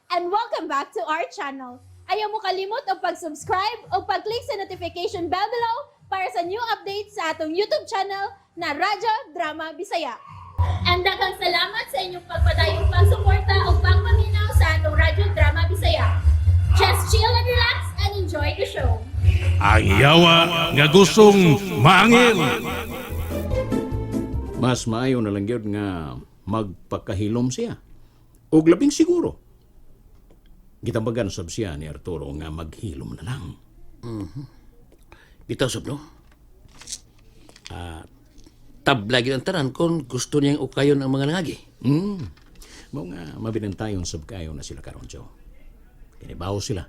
And welcome back to our channel. Ayaw mo kalimot og pag-subscribe o pag-click sa notification bell below para sa new updates sa atong YouTube channel na Radyo Drama Bisaya. And daghang salamat sa inyong pagpadayong pagsuporta o pagpaminaw sa atong Radyo Drama Bisaya. Just chill and relax and enjoy the show. Ang yawa nga gustong maangil. Mas maayo na lang gyud nga magpakahilom siya. Og labing siguro, gitambagan sab siya ni Arturo nga maghilom na lang. Bitaw sab, no? Tabla gyud ang tanan kung gusto niyang ukayon ang mga nangagi. Mao nga mabinantayon sab kayo na sila karon, Joe. Kinibaw sila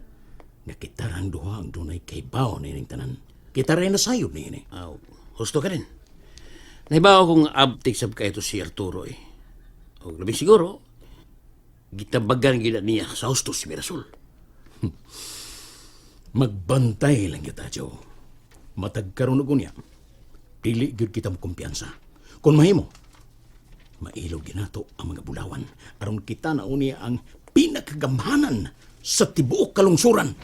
nga kita rang duha ang dunay kaybaw niining tanan. Kita rin nasayod niini. Aw, husto ka rin. Nahibaw kong abtik sab kaayo to si Arturo eh. O labing siguro, gitambagan gila niya sa husto si Mirasol. Magbantay lang kita, Joe. Matag karon og unya, dili gyud kita mokumpiyansa. Kung mahimo, mailog ginato ang mga bulawan aron kita na uni ang pinakagamhanan sa tibuok kalungsuran.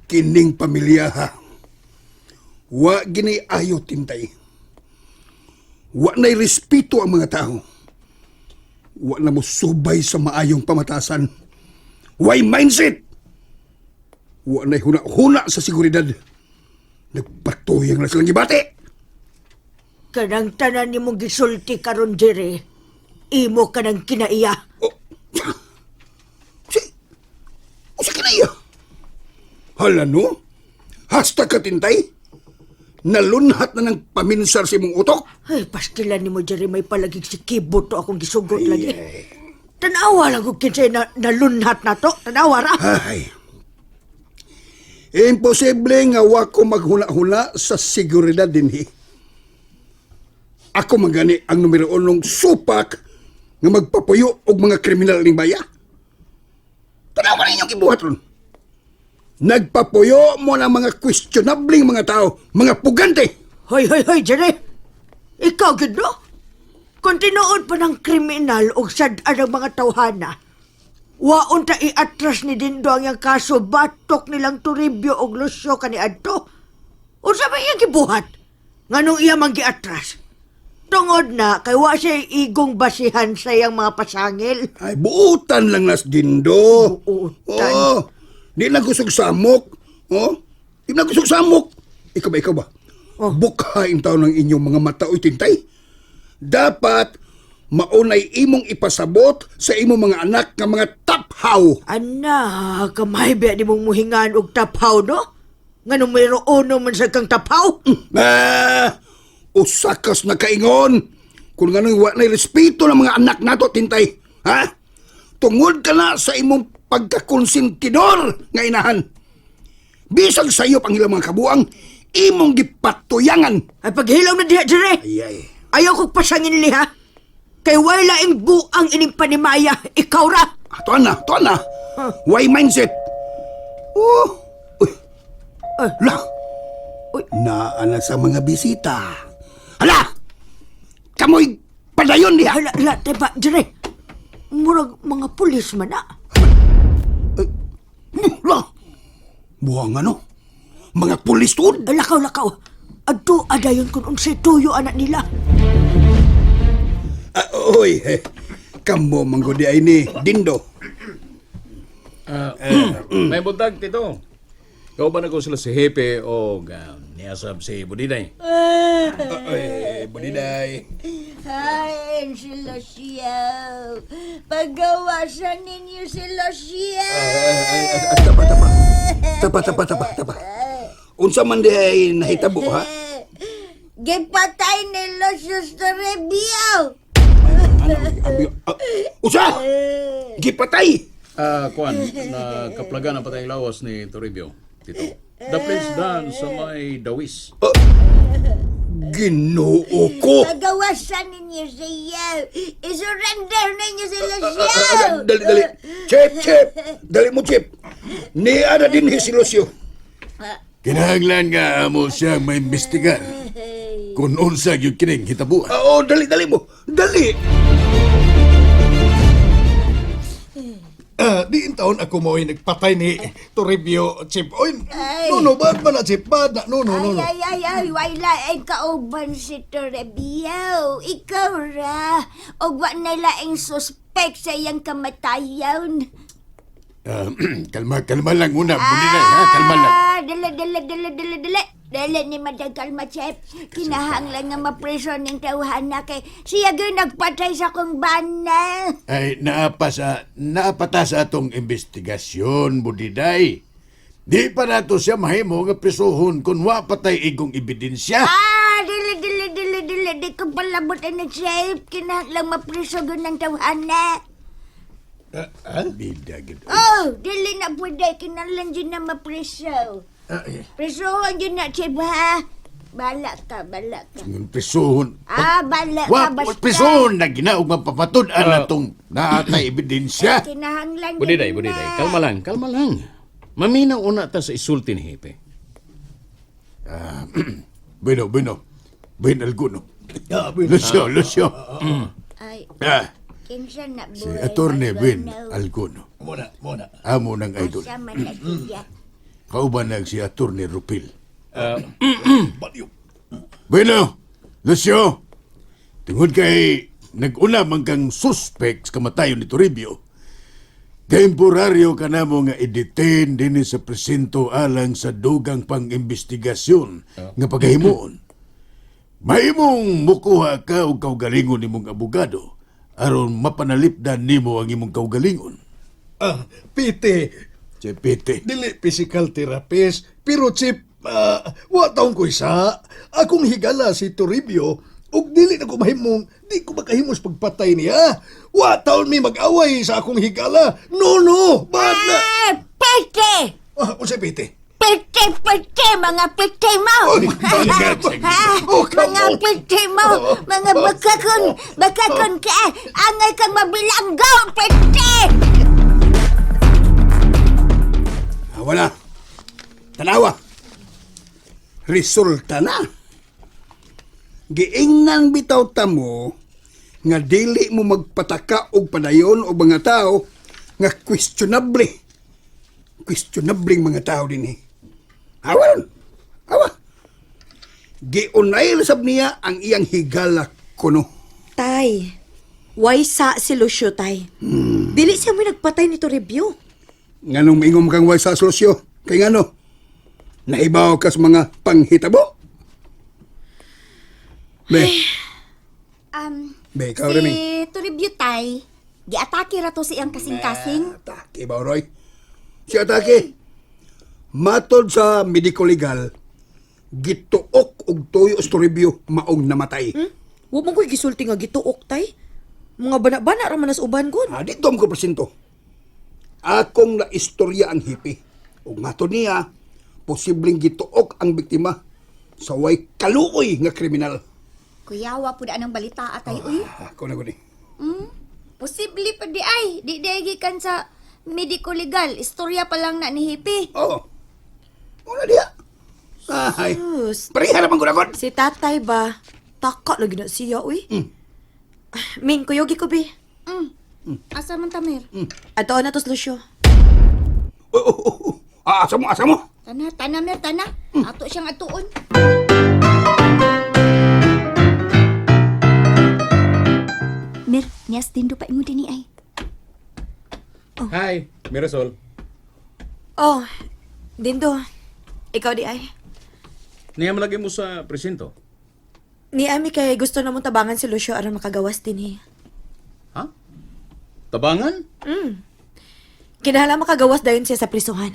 Kining pamilya ha. Wa gini ayo, tintay. Wa na'y respeto ang mga tao. Wa na mo subay sa maayong pamatasan. Way mindset. Wa na'y huna-huna sa seguridad. Nagpatuyang na silang gibati. Kanang tanan nimong gisulti karon, Jerry. Imo ka ng kinaiya. Oh. Si... O sa kinaiya? Hala no? Hasta ka, tintay? Nalunhat na ng paminsar sa imong utok? Ay, pastilan nimo, Jerry, may palagig si Kibo to akong gisugot lagi. Tanawa lang kung kinsay na, nalunhat na to. Tanawa ra. Ay. Imposible nga wa ko maghuna-huna sa seguridad dinhi. Ako man gani ang numero unong supak nga magpapuyo og mga kriminal ning baya. Tanawa ninyong gibuhat ron. Nagpapuyo mo ng mga questionabling mga tao, mga pugante. Hoy, hoy, hoy, Jerry. Ikaw gid no? Kung tinuod pa ng kriminal og sad-an ang mga tawhana, waon ta iatras ni Dindo ang iyang kaso batok nilang Toribio og Lucio kaniadto. Unsa ba iyang gibuhat? Nganong iya man giatras? Tungod na kay wa siya igong basihan sa iyang mga pasangil. Ay, buutan lang nas Dindo. Buutan. Oo. Di lang kusog samok. Oh, di lang kusog samok. Ikaw ba, ikaw ba? Oh. Bukhain taon ng inyong mga mata oy, tintay. Dapat maunay imong ipasabot sa imong mga anak nga mga taphaw. Ana, kamay ba di mong muhingan og taphaw, no? Nganong mayroon man sa kang taphaw? Ah, usakas na kaingon. Kung ngano'y wa na'y respeto ng mga anak nato, tintay. Ha? Tungod ka na sa imong pagkakonsentidor nga inahan. Bisag sayop ang ilang mga kabuang, imong gipatuyangan. Ay, paghilom na diha, Jerry. Ay, ay. Ayaw kong pasangin li, ha? Kay way laing buang ining panimaya, ikaw ra. Ah, tuan na, tuan na. Why mindset? Oh. Uy. Ay. La. Uy. Naa na sa mga bisita. Hala! Kamoy padayon diha. Hala, hala, teba, Jerry. Murag mga pulis man na. La! Buwang ano? Mga pulis tuod. Ay, lakaw, lakaw. Adto, adayon kung unsay tuyo anak nila. Ah, oy, eh. Kamo manggodi ay ni Dindo. May buntag, Tito. Ikaw ba na ko sila si Hepe o niyasab si Budiday? Ay, Budiday. Ay, si Lucio. Pagawasan ninyo si Lucio. Ay, ay, ay, tapa, tapa. Tapa, tapa, tapa, tapa. Unsa man di ay nahitabo, ha? Gipatay ni Lucio Toribio. Ano, abi, ah, usa! Gipatay! Ah, kuan, nakaplaga na patay ang lawas ni Toribio, Tito. The place done sa may dawis. Ginoo ko! Pagawasan ninyo siya. I-surrender ninyo si Ah, ah, dali, dali. Chip, chip! Dali mo, chip! Niya na din si Lucio. Kinahanglan nga amo siya maimbestigar kung unsa gyud kining hitabuan. Oo, dali, dali mo. Dali! Di taon ako mo nagpatay ni Toribio, Chief. Oy, Ay. no, no, bad man na, Chief. Bad na. No, no, no, no. Ay, ay, ay, ay, wala ay kauban si Toribio. Ikaw ra. Og wa na laing suspect sa iyang kamatayon. Kalma, kalma lang una, Budiday, ha? Kalma lang. Ah, dala, dala, dala, dala, dala. Dala ni Madam Kalma, Chef. Kinahanglan nga mapreso ning tawhana kay siya gyud nagpatay sa akong bana. Ay, naapata sa atong investigasyon, Budiday. Di pa nato siya mahimo nga prisuhon kung wa patay igong ebidensya. Ah, dili, dili, dili, dili. Di ko palabot ni Chef. Kinahanglan mapreso gyud ng tawhana. Bida, gid. Oh, dili na pwede. Kinahanglan dyan na mapreso. Presohan dyan na, Chef, ha? Bala ka, bala ka. Ngun prisuhon. Ah, bala ka, Wa, basta. prisuhon na ginaog mapapatud-an atong naatay ebidensya. Kinahanglan dyan Budiday, na. Budiday, kalma lang, kalma lang. Maminaw una ta sa isulti ni Hepe. Bueno, bueno. Bueno, alguno. Ah, bueno. Lucio, Lucio. Ay, Ah, kinsa na, si boy. Attorney Ben Alguno. Alguno. Muna, muna. Amo ng idol. Asa man na siya. Kauban nag si Attorney Rupil. Baliw. Bueno, Lucio, tungod kay nag-una man kang suspect sa kamatayon ni Toribio, temporaryo ka na mo nga i-detain dinhi sa presinto alang sa dugang pang-investigasyon nga pagkahimuon. Mahimong mukuha ka og kaugalingon nimong abogado aron mapanalipdan nimo ang imong kaugalingon. Ah, piti. Chepite. Dili physical therapist. Pero, Chief, wa taong ko isa. Akong higala si Toribio, ug dili na ko mahimong, di ko makahimos pagpatay niya. Wa taon mi mag-away sa akong higala. No, no, bad na. Ah, pete! Ah, unsay piti? Pete, pete, mga pete mo! Oy, Ha? Oh, come Mga on. pete mo! Mga bakakon! Bakakon ka! Angay kang mabilanggo, pete! Ah, wala. Tanawa. Resulta na. Giingnan bitaw ta mo nga dili mo magpataka og padayon og mga tao nga questionable. Questionable mga tao dinhi. Awa ron. Awa. Giunay sab niya ang iyang higala kuno. Tay, why sa si Lucio, tay? Dili siya mo nagpatay nito review. Nganong maingom kang way sa solusyo? Kay ngano? Naibaw ka sa mga panghitabo? Be, be, ikaw rin eh. Si Toribio tay, giatake ra to sa iyang kasing-kasing. Atake ba, Roy? Si atake. Matod sa medico legal, gituok og tuyo sa Toribio maong namatay. Wa man ko'y gisulti nga gituok, tay. Mga bana-bana ra man nas uban gud. Ah, dito mo ko presinto. Akong naistorya ang hipi. Ug matod niya, posibleng gituok ang biktima sa way kaluoy nga kriminal. Kuyawa pud anang balita atay uy. Ako na gud eh. Posible pa di ay, di di gikan sa medico legal. Istorya pa lang na ni Hippie. Oo. Una diya. Ay. Sus, Pareha naman gud akon. si tatay ba? Taka lagi na siya, uy. Ah, Min, kuyogi ko, bi. Asa man tamir? Ato na to, Lucio. Oh, oh, oh, oh. Ah, asa mo, asa mo. Tana, tana mer, tana. Ato siyang atuon. Mer, nias dindo pa imo dinhi ay. Hi, Mirasol. Oh, Dindo, ikaw di ay. Niya malagay mo sa presinto. Ni Ami kay gusto na mong tabangan si Lucio aron makagawas din eh. Ha? Tabangan? Kinahanglan makagawas dayon siya sa prisuhan.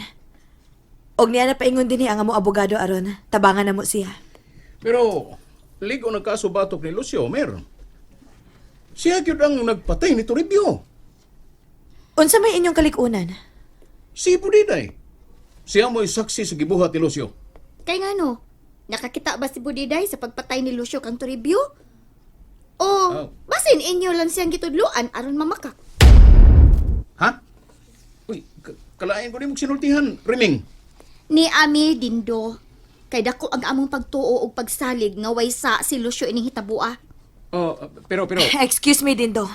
Og niya na paingon din ang amo abogado aron tabangan na mo siya. Pero, ligo nagkaso batok ni Lucio, Mer. Siya gyud ang nagpatay ni Toribio. Unsa may inyong kalikunan? Si Budiday. Siya mo'y saksi sa gibuhat ni Lucio. Kay ngano? Nakakita ba si Budiday sa pagpatay ni Lucio kang Toribio? O, Oh. basin inyo lang siyang gitudloan aron mamakak. Ha? Uy, kalain ko rin mong sinultihan, Reming. Ni Ami Dindo, kay dako ang among pagtuo og pagsalig nga waysa si Lucio ining hitabua. Oh, pero, Excuse me, Dindo.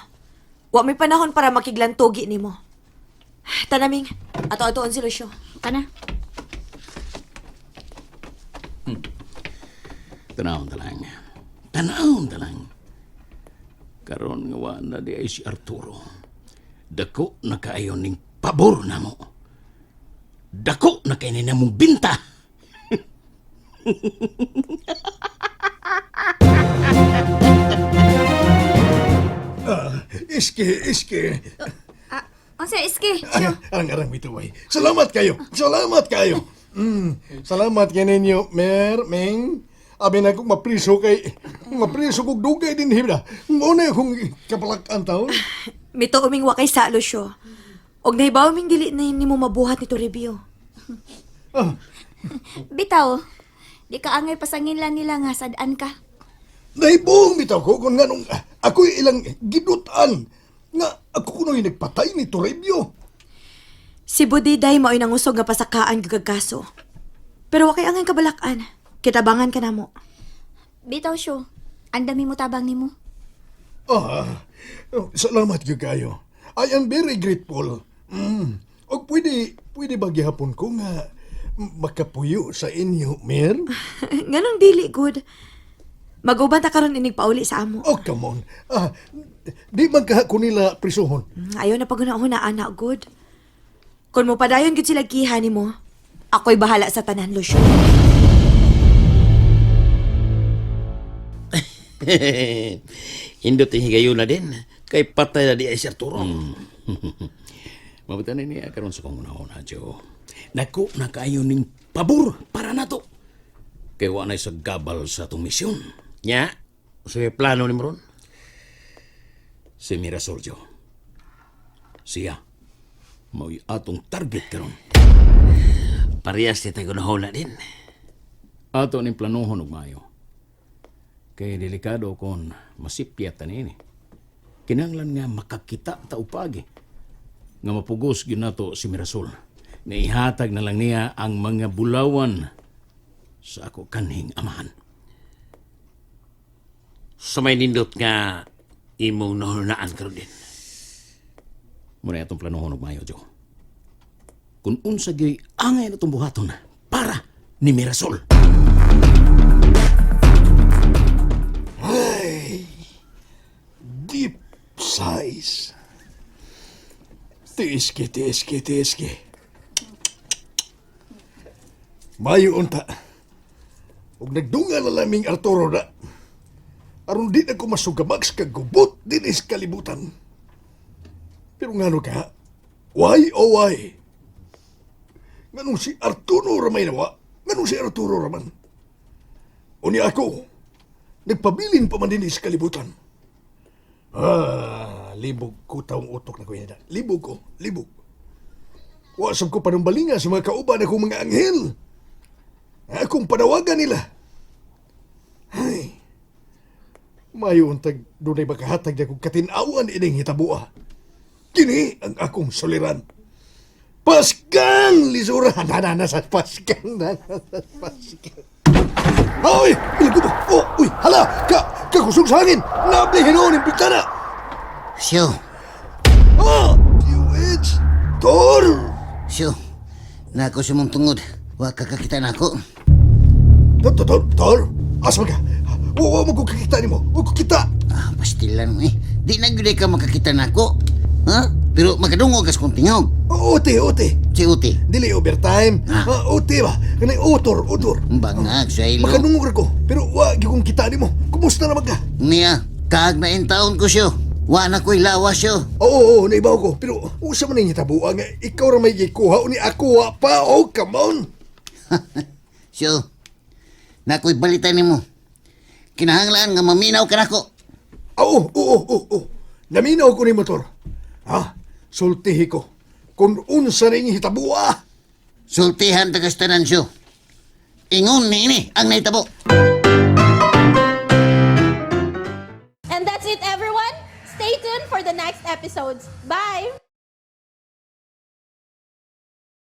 Wa may panahon para makiglantugi nimo. Tanaming, ato-atoon si Lucio. Kana. Tanawon ta lang. Tanawon ta lang. Karon nga wa na di ay si Arturo. Dako na kaayo ning pabor namo. Dako na kay ni namong binta. Iski, iski. Ah, unsa iski? Ay, arang arang bituay. Salamat kayo. Salamat kayo. Salamat kay ninyo, Mer, Meng. Abi na kong mapriso kay mapriso kog dugay din hibda. Mo na akong kapalakan taon. Mito uming wa kay sa Lucio. Og nahibaw ming dili na nimo mabuhat ni Toribio. Bitaw. Di ka angay pasangin lang nila nga sad-an ka. Nahibong bitaw ko kung nganong ako'y ilang gidutan nga ako kuno'y nagpatay ni Toribio. Si Budiday mao'y nangusog nga pasakaan gyud kag kaso. Pero wa kay angay kabalakan. Kitabangan ka namo. Bitaw siyo. Ang dami mo tabang nimo. Ah, salamat gyud kayo. I am very grateful. Og pwede ba gihapon ko nga makapuyo sa inyo, Mer? Nganong dili good. Maguban ta karon inig pauli sa amo. Oh, come on. Ah, di man ka ko nila prisuhon. Ayaw na paghuna-huna ana good. Kung mo padayon gyud sila kiha nimo, ako'y bahala sa tanan Lucio. Indot yung higayuna din. Kay patay na di ay si Arturo. Mabuta na niya karon sa kong una-una, Joe. Dako na kaayo ning pabor para nato. Kay wa na sa gabal sa atong misyon. Nya, so may plano ni mo ron? Si Mirasol, Joe. Siya, mao'y atong target karon. Parehas ni tayo na din. Ato ning planohon og maayo. Kay delikado kon masipyat ta niini. Kinahanglan nga makakita ta upagi. Nga mapugos gyud nato si Mirasol. Naihatag na lang niya ang mga bulawan sa ako kanhing amahan. So may nindot nga imong nahunaan karon din. Muna atong planohon og maayo, Joe. Kung unsa gyud angay natong buhaton para ni Mirasol. Deep size. Tiiski, tiiski, tiiski. Mayo unta. Ug nagdunga na laming Arturo na. Aron di na ko masugamag sa kagubot dinis kalibutan. Pero ngano ka? Why oh why? Nganong si Arturo ramay nawa? Nganong si Arturo raman? Unya ako, nagpabilin pa man dinhi sa kalibutan. Ah, libog ko taong utok na ko yan. Libog ko, libog. Wasap ko panumbalinga sa mga kauban akong mga anghel. Akong panawagan nila. Ay, mayo untag dunay makahatag na kong katinawan ining hitabua. Kini ang akong suliran. Paskang lisura! Nanana sa paskang! Nanana sa paskang! Hoy! Ilago ba? Oh, uy, hala! Kakusog sa hangin! Nabli hinuon yung bintana! Siyo, Ah! QH! Tor! siyo. Nako sa mong tungod. Wa ka kakita nako. Tor, tor, tor, tor! Asa man ka? Wa mo ko kakita nimo. Wa ko kita. Ah, pastilan mo eh. Di na gyud ka makakita nako. Ha? Pero makadungog kas kong tingog. Oh, Ote, ote. Si Uti. Dili overtime. Ah. Ah, ote ba? Kanay otor, otor. Bangag sa ilo. Makadungog ra ko. Pero wa gyud kong kita nimo. Kumusta na man ka? Niya, kaag na taon ko siyo. Wa na ko'y lawas siyo. Oo, oo, naibaw ko. Pero usa man ning hitabo nga ikaw ra may gikuha uni ako wa pa. Oh, come on. Siyo, nako'y balita nimo. Kinahanglan nga maminaw ka nako. Oo, oo, oo, oo. Naminaw ko ni motor. Ha? Sultihi ko. Kung unsa ning hitabua. Sultihan tagastanan siyo. Ingon ni ini ang nahitabo. And that's it everyone. Stay tuned for the next episodes. Bye!